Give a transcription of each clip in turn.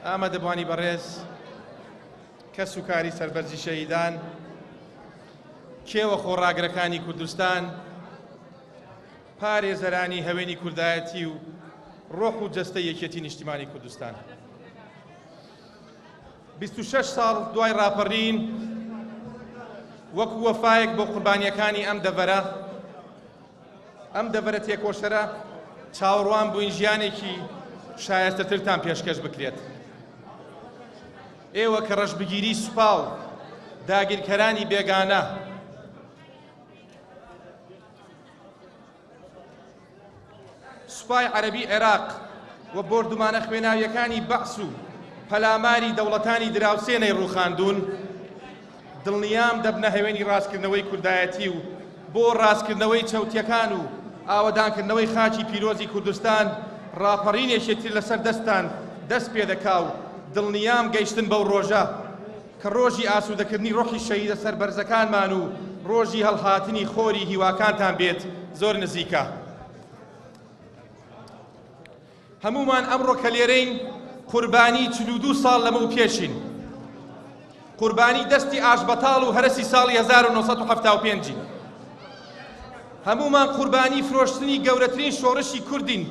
ئامادەبوانی بەڕێز، کەس و کاری سەربەرزی شەهیدان، کێوە خۆڕاگرەکانی کوردستان، پارێزەرانی هەوێنی کوردایەتی و ڕۆح و جەستەی یەکێتی نیشتیمانی کوردستان. 26 ساڵ دوای ڕاپەڕین وەکو وەفایەک بۆ قوربانیەکانی ئەم دەڤەرە ئەم دەڤەرە تێکۆشەرە چاوەڕوان بووین ژیانێکی شایستەترتان پێشکەش بکرێت. ئێوە کە ڕەشبگیری سوپا و داگیرکەرانی بێگانە سوپای عەرەبی عێراق و بۆردومانە خوێناویەکانی بەعس و پەلاماری دەوڵەتانی دراوسێ نەیڕووخاندوون، دڵنیام دەبنە هەوێنی ڕاستکردنەوەی کوردایەتی و بۆ ڕاستکردنەوەی چەوتیەکان و ئاوەدانکردنەوەی خاکی پیرۆزی کوردستان ڕاپەڕینێکی تر لەسەر دەستتان دەست پێدەکا و دڵنیام گەیشتن بەو ڕۆژە کە ڕۆژی ئاسوودەکردنی ڕۆحی شەهیدە سەربەرزەکانمان و ڕۆژی هەڵهاتنی خۆری هیواکانتان بێت زۆر نزیکە. هەموومان ئەمڕۆ کە لێرەین قوربانی 42 ساڵ لەمەو پێشین. قوربانی دەستی ئاشبەتاڵ و هەرەسی ساڵی 1975 ین. هەموومان قوربانی فرۆشتنی گەورەترین شۆڕشی کوردین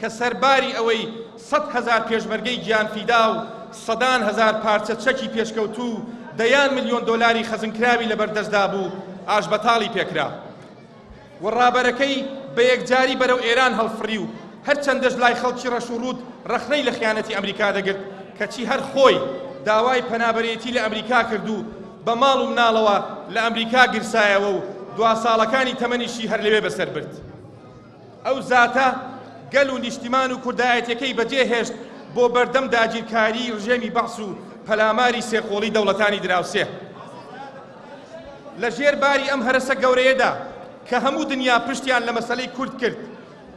کە سەرباری ئەوەی 100,000 پێشمەرگەی گیانفیدا و سەدان هەزار پارچە چەکی پێشکەوتوو و دەیان ملیۆن دۆلاری خەزنکراوی لەبەردەستدا بوو ئاشبەتاڵی پێکرا و ڕابەرەکەی بە یەکجاری بەرەو ئێران هەڵفڕی و هەرچەندەش لای خەڵکی ڕەش و ڕووت ڕەخنەی لە خیانەتی ئەمریکا دەگرت کەچی هەر خۆی داوای پەنابەرێتی لە ئەمریکا کرد و بە ماڵ و مناڵەوە لە ئەمریکا گرسایەوە و دوا ساڵەکانی تەمەنیشی هەر لەوێ بەسەر برد. ئەو زاتە گەل و نیشتیمان و کوردایەتیەکەی بەجێهێشت بۆ بەردەم داگیرکاریی ڕژێمی بەعس و پەلاماری سێقۆڵی دەوڵەتانی دراوسێ. لە ژێر باری ئەم هەرەسە گەورەیەدا کە هەموو دنیا پشتیان لە مەسەلەی کورد کرد،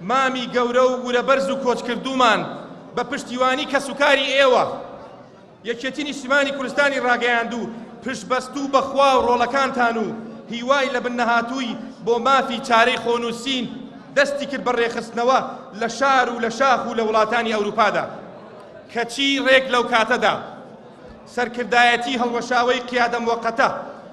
مامی گەورە و ورەبەرز و کۆچکردوومان بە پشتیوانی کەسوکاری ئێوە، یەکێتی نیشتیمانی کوردستانی ڕاگەیاند و پشتبەستوو بە خوا و ڕۆڵەکانتان و هیوای لەبن نەهاتووی بۆ مافی چارەی خۆنووسین دەستی کرد بە ڕێکخستنەوە لە شار و لە شاخ و لە وڵاتانی ئەوروپادا. کەچی ڕێک لەو کاتەدا سەرکردایەتی هەڵوەشاوەی قیادە موەقەتە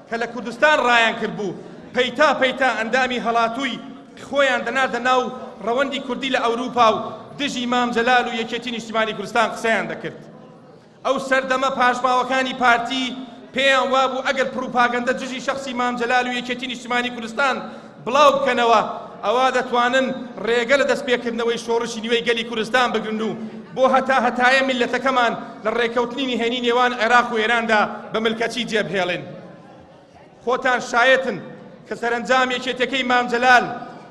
کە لە کوردستان ڕایان کردبوو پەیتا پەیتا ئەندامی هەڵاتووی خۆیان دەناردە ناو ڕەوەندی کوردی لە ئەوروپا و دژی مام جەلال و یەکێتی نیشتیمانی کوردستان قسەیان دەکرد. ئەو سەردەمە پاشماوەکانی پارتی پێیان وابوو ئەگەر پڕوپاگەندە دژی شەخسی مام جەلال و یەکێتی نیشتیمانی کوردستان بڵاو بکەنەوە ئەوا دەتوانن ڕێگە لە دەستپێکردنەوەی شۆڕشی نوێی گەلی کوردستان بگرن و بۆ هەتا هەتایە میللەتەکەمان لە ڕێکەوتنی نهێنی نێوان عێراق و ئێراندا بە ملکەچی جێبهێڵن. خۆتان شایەتن کە سەرەنجام یەکێتیەکەی مام جەلال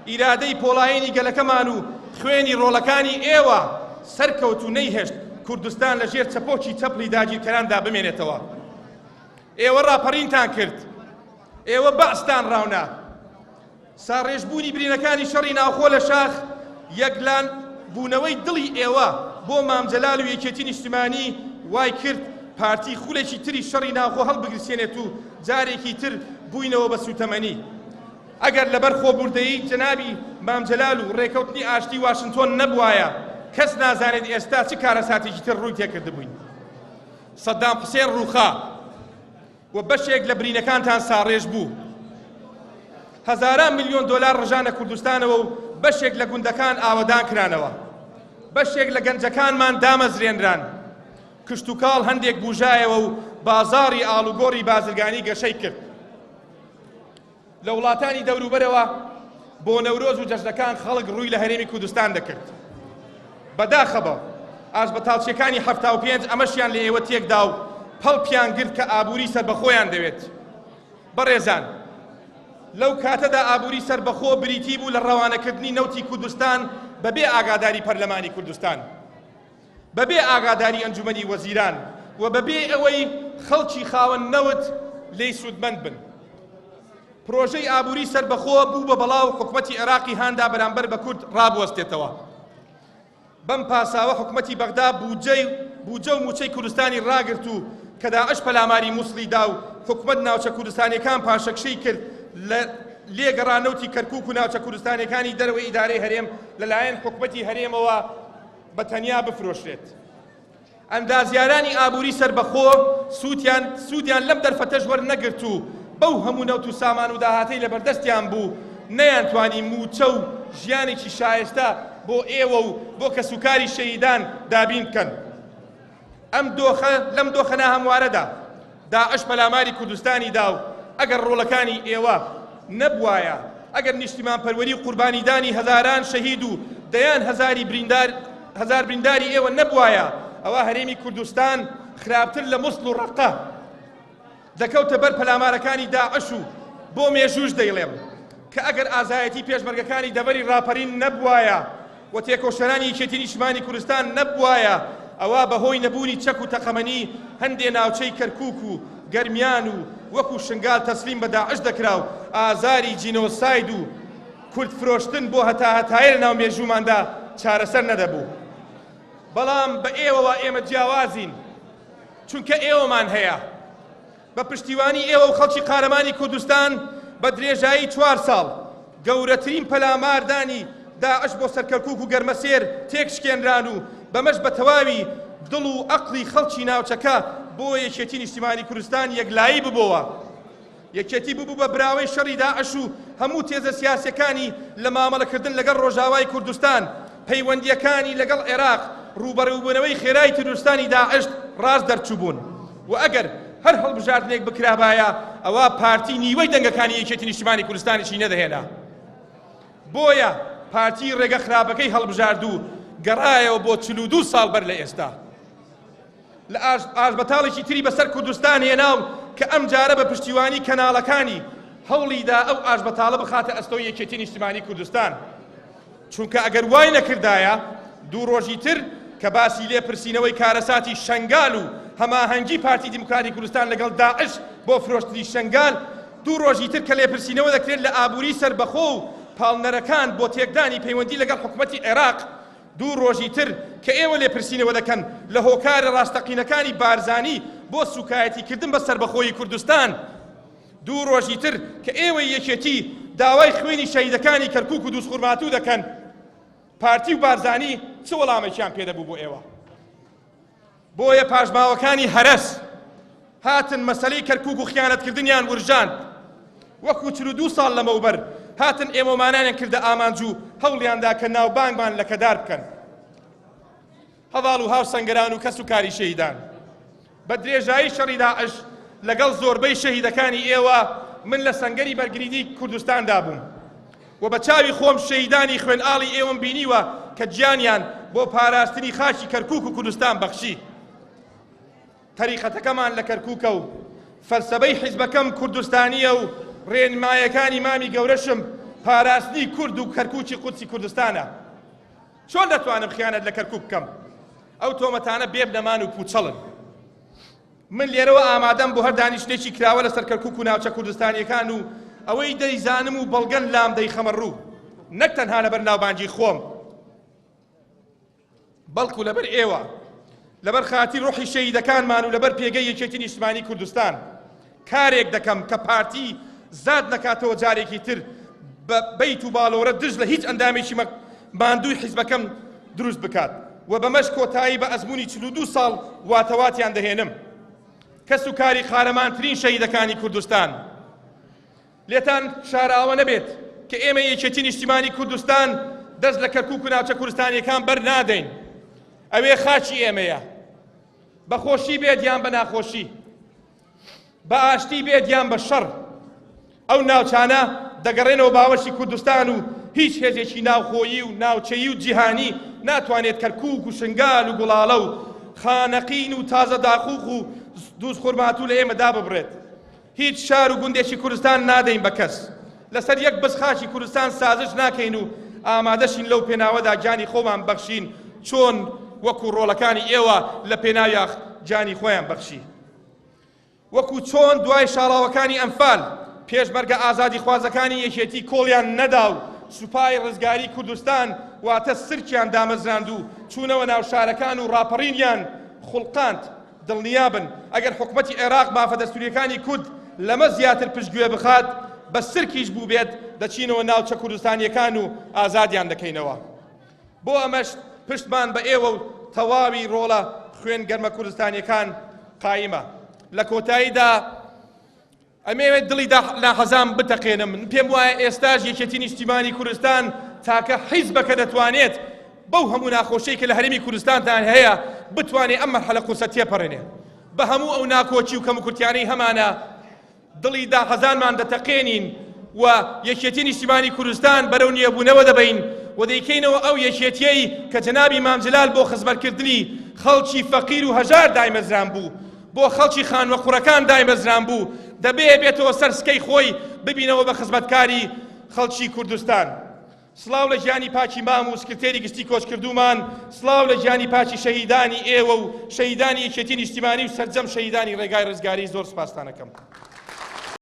ئیرادەی پۆڵایینی گەلەکەمان و خوێنی ڕۆڵەکانی ئێوە سەرکەوت و نەیهێشت کوردستان لە ژێر چەپۆکی چەپڵی داگیرکەراندا بمێنێتەوە. ئێوە ڕاپەڕینتان کرد، ئێوە بەعستان ڕاونا. ساڕێژبوونی برینەکانی شەڕی ناوخۆ لە شاخ، یەکلان بوونەوەی دڵی ئێوە بۆ مام جەلال و یەکێتی نیشتیمانی وای کرد پارتی خولێکی تری شەڕی ناوخۆ هەڵبگرسێنێت و جارێکی تر بووینەوە بە سووتەمەنی. ئەگەر لەبەر خۆبوردەیی جەنابی مام جەلال و ڕێکەوتنی ئاشتی واشنتۆن نەبوایە کەس نازانێت ئێستا چ کارەساتێکی تر ڕووی تێکردبووین. سەدام حوسێن ڕووخا. و بەشێک لە برینەکانتان ساڕێژ بوو. هەزاران ملیۆن دۆلار ڕژانە کوردستانەوە و بەشێک لە گوندەکان ئاوەدان کرانەوە. بەشێک لە گەنجەکانمان دامەزرێنران. کشتوکاڵ هەندێک بوژایەوە و بازاڕی ئاڵوگۆڕی بازرگانی گەشەی کرد. لە وڵاتانی دەوروبەرەوە بۆ نەورۆز و جەژنەکان خەڵک ڕووی لە هەرێمی کوردستان دەکرد. بەداخەوە ئاشبەتاڵچیەکانی 75 ئەمەشیان لە ئێوە تێکدا و پەڵپیان گرت کە ئابووری سەربەخۆیان دەوێت. بەڕێزان، لەو کاتەدا ئابووری سەربەخۆ بریتی بوو لە ڕەوانەکردنی نەوتی کوردستان بەبێ ئاگاداری پەرلەمانی کوردستان، بەبێ ئاگاداری ئەنجومەنی وەزیران و بەبێ ئەوەی خەڵکی خاوەن نەوت لێی سوودمەند بن. پرۆژەی ئابووری سەربەخۆ بوو بە بەڵا و حکومەتی عێراقی هاندا بەرامبەر بە کورد ڕابوەستێتەوە. بەم پاساوە حکومەتی بەغدا بودجەی بودجە و مووچەی کوردستانی ڕاگرت و کە داعش پەلاماری موسڵی دا و حکومەت ناوچە کوردستانیەکان پاشەکشەی کرد لە لێگەڕا نەوتی کەرکوک و ناوچە کوردستانیەکانی دەرەوەی ئیدارەی هەرێم لەلایەن حکومەتی هەرێمەوە بە تەنیا بفرۆشرێت. ئەندازیارانی ئابووری سەربەخۆ سوودیان سوودیان لەم دەرفەتەش وەرنەگرت و بەو هەموو نەوت و سامان و داهاتەی لەبەردەستیان بوو نەیانتوانی مووچە و ژیانێکی شایستە بۆ ئێوە و بۆ کەسوکاری شەهیدان دابین بکەن. ئەم دۆخە لەم دۆخە ناهەموارەدا داعش پەلاماری کوردستانی دا و ئەگەر ڕۆڵەکانی ئێوە نەبوایە، ئەگەر نیشتیمانپەروەری و قوربانیدانی هەزاران شەهید و دەیان هەزاری بریندار هەزار برینداری ئێوە نەبوایە، ئەوا هەرێمی کوردستان خراپتر لە موسڵ و ڕەققە دەکەوتە بەر پەلامارەکانی داعش و بۆ مێژووش دەیڵێم کە ئەگەر ئازایەتی پێشمەرگەکانی دەڤەری ڕاپەرین نەبوایە و تێکۆشەرانی یەکێتی نیشتمانی کوردستان نەبوایە ئەوا بەهۆی نەبوونی چەک و تەقەمەنی هەندێ ناوچەی کەرکوک و گەرمیان و وەکو شنگال تەسلیم بە داعش دەکرا و ئازاری جینۆساید و کورد فرۆشتن بۆ هەتاهەتایە لەناو مێژووماندا چارەسەر نەدەبوو. بەڵام بە ئێوەوە ئێمە جیاوازین. چونکە ئێوەمان هەیە. بە پشتیوانی ئێوە و خەڵکی قارەمانی کوردستان بە درێژایی چوار ساڵ گەورەترین پەلاماردانی داعش بۆ سەر کەرکوک و گەرمەسێر تێکشکێنران و بەمەش بە تەواوی دڵ و ئەقڵی خەڵکی ناوچەکە بۆ یەکێتی نیشتیمانی کوردستان یەکلایی ببۆوە. یەکێتی ببوو بە براوەی شەڕی داعش و هەموو تێزە سیاسیەکانی لە مامەڵەکردن لەگەڵ ڕۆژاوای کوردستان، پەیوەندییەکانی لەگەڵ عێراق، ڕووبەڕووبوونەوەی خێرای تیرۆرستانی داعش ڕاست دەرچووبوون و ئەگەر هەر هەڵبژاردنێک بکرابایە ئەوا پارتی نیوەی دەنگەکانی یەکێتی نیشتیمانی کوردستانیشی نەدەهێنا. بۆیە پارتی ڕێگە خراپەکەی هەڵبژارد و گەڕایەوە بۆ 42 ساڵ بەر لە ئێستا. لە ئاشبەتاڵێکی تری بەسەر کوردستان هێنا و کە ئەمجارە بە پشتیوانی کەناڵەکانی هەوڵیدا ئەو ئاشبەتاڵە بخاتە ئەستۆی یەکێتی نیشتمانی کوردستان چونکە ئەگەر وای نەکردایە دوو ڕۆژی تر کە باسی لێپرسینەوەی کارەساتی شەنگال و هەماهەنگی پارتی دیموکراتی کوردستان لەگەڵ داعش بۆ فرۆشتنی شەنگال دوو ڕۆژی تر کە لێپرسینەوە دەکرێت لە ئابووری سەربەخۆ و پاڵنەرەکان بۆ تێکدانی پەیوەندی لەگەڵ حکومەتی عێراق دوو ڕۆژی تر کە ئێوە لێپرسینەوە دەکەن لە هۆکارە ڕاستەقینەکانی بارزانی بۆ سوکایەتی کردن بە سەربەخۆیی کوردستان، دوو ڕۆژی تر کە ئێوەی یەکێتی داوای خوێنی شەهیدەکانی کەرکوک و دوزخورماتوو دەکەن، پارتی و بارزانی چ وەڵامێکیان پێدەبوو بۆ ئێوە؟ بۆیە پاشماوەکانی هەرەس هاتن مەسەلەی کەرکوک و خیانەتکردنیان ورژاند، وەکو 42 ساڵ لەمەوبەر هاتن ئێمەمانانیان کردە ئامانج و هەوڵیاندا کە ناوبانگمان لەکەدار بکەن. هەڤاڵ و هاوسەنگەران و کەس و کاری شەهیدان بە درێژایی شەڕی داعش لەگەڵ زۆربەی شەهیدەکانی ئێوە من لە سەنگەری بەرگریی کوردستاندا بووم و بە چاوی خۆم شەهیدانی خوێنئاڵی ئێوەم بینیوە کە گیانیان بۆ پاراستنی خاکی کەرکوک و کوردستان بەخشی. تەریقەتەکەمان لە کەرکوکە و فەلسەبەی حیزبەکەم کوردستانییە و ڕێنمایەکانی مامی گەورەشم پاراستنی کورد و کەرکوکی قودسی کوردستانە. چۆن دەتوانم خیانەت لە کەرکوک بکەم؟ ئەو تۆمەتانە بێبنەمان و پوچەڵن. من لێرەوە ئامادەم بۆ هەر دانیشتنێکی کراوە لەسەر کەرکوک و ناوچە کوردستانییەکان و ئەوەی دەیزانم و بەڵگەن لام دەیخەمە ڕوو، نەک تەنها لەبەر ناوبانگی خۆم، بەڵکو لەبەر ئێوە، لەبەر خاتری ڕۆحی شەهیدەکانمان و لەبەر پێگەی یەکێتی نیشتمانی کوردستان کارێک دەکەم کە پارتی زاد نەکاتەوە جارێکی تر بە بەیت و باڵۆرە دژ لە هیچ ئەندامێکی ماندووی حیزبەکەم دروست بکات و بەمەش کۆتایی بە ئەزموونی 42 ساڵ واتەواتیان دەهێنم. کەس و کاری قارەمانترین شەهیدەکانی کوردستان لێتان شاراوە نەبێت کە ئێمە یەکێتی نیشتیمانی کوردستان دەست لە کەرکوک و ناوچە کوردستانیەکان بەر نادەین ئەوێ خاکی ئێمەیە بە خۆشی بێت یان بە ناخۆشی بە ئاشتی بێت یان بە شەڕ ئەو ناوچانە دەگەڕێنەوە باوەشی کوردستان و هیچ هێزێکی ناوخۆیی و ناوچەیی و جیهانی ناتوانێت کەرکوک و شنگال و گوڵاڵە و خانەقین و تازە داقوق و دووزخورماتوو لە ئێمە داببڕێت. هیچ شار و گوندێکی کوردستان نادەین بە کەس. لەسەر یەک بز خاکی کوردستان سازش ناکەین و ئامادەشین لەو پێناوەدا گیانی خۆمان بەخشین چۆن وەکو ڕۆڵەکانی ئێوە لە پێناویا گیانی خۆیان بەخشی. وەکو چۆن دوای شاڵاوەکانی ئەنفال پێشمەرگە ئازادیخوازەکانی یەکێتی کۆڵیان نەدا و سوپای ڕزگاری کوردستان واتە سرکیان دامەزراند و چوونەوە ناو شارەکان و ڕاپەڕینیان خوڵقاند دڵنیابن ئەگەر حکومەتی عێراق مافە دەستوریەکانی کورد لەمە زیاتر پشتگوێ بخات بە سرکیش بووبێت دەچینەوە ناوچە کوردستانیەکان و ئازادیان دەکەینەوە. بۆ ئەمەش پشتمان بە ئێوە و تەواوی ڕۆڵە. خوێن گەرمە کوردستانیەکان قایمە. لە کۆتاییدا ئەمەوێت دڵی ناحەزان بتەقێنم، من پێم وایە ئێستاش یەکێتی نیشتیمانی کوردستان تاکە حیزبە کە دەتوانێت بەو هەموو ناخۆشیەی کە لە هەرێمی کوردستانتان هەیە بتوانێت ئەم مەرحەلە قورسە تێپەڕێنێ. بە هەموو ئەو ناکۆکی و کەموکورتیانەی هەمانە دڵی داحەزانمان دەتەقێنین و یەکێتی نیشتیمانی کوردستان بەرەو نوێبوونەوە دەبەین و دەیکەینەوە ئەو یەکێتیەی کە جەنابی مام جەلال بۆ خزمەتکردنی خەڵکی فەقیر و هەژار دایمەزران بوو، بۆ خەڵکی خانوە قوڕەکان دایمەزران بوو، دەبێ بێتەوە سەر سکەی خۆی ببینەوە بە خزمەتکاری خەڵکی کوردستان. سڵاو لە گیانی پاکی مام و سکرتێری گشتی کۆچکردوومان، سڵاو لە گیانی پاکی شەهیدانی ئێوە و شەهیدانی یەکێتی نیشتیمانی و سەرجەم شەهیدانی ڕێگای ڕزگاری زۆر سوپاستان ئەکەم.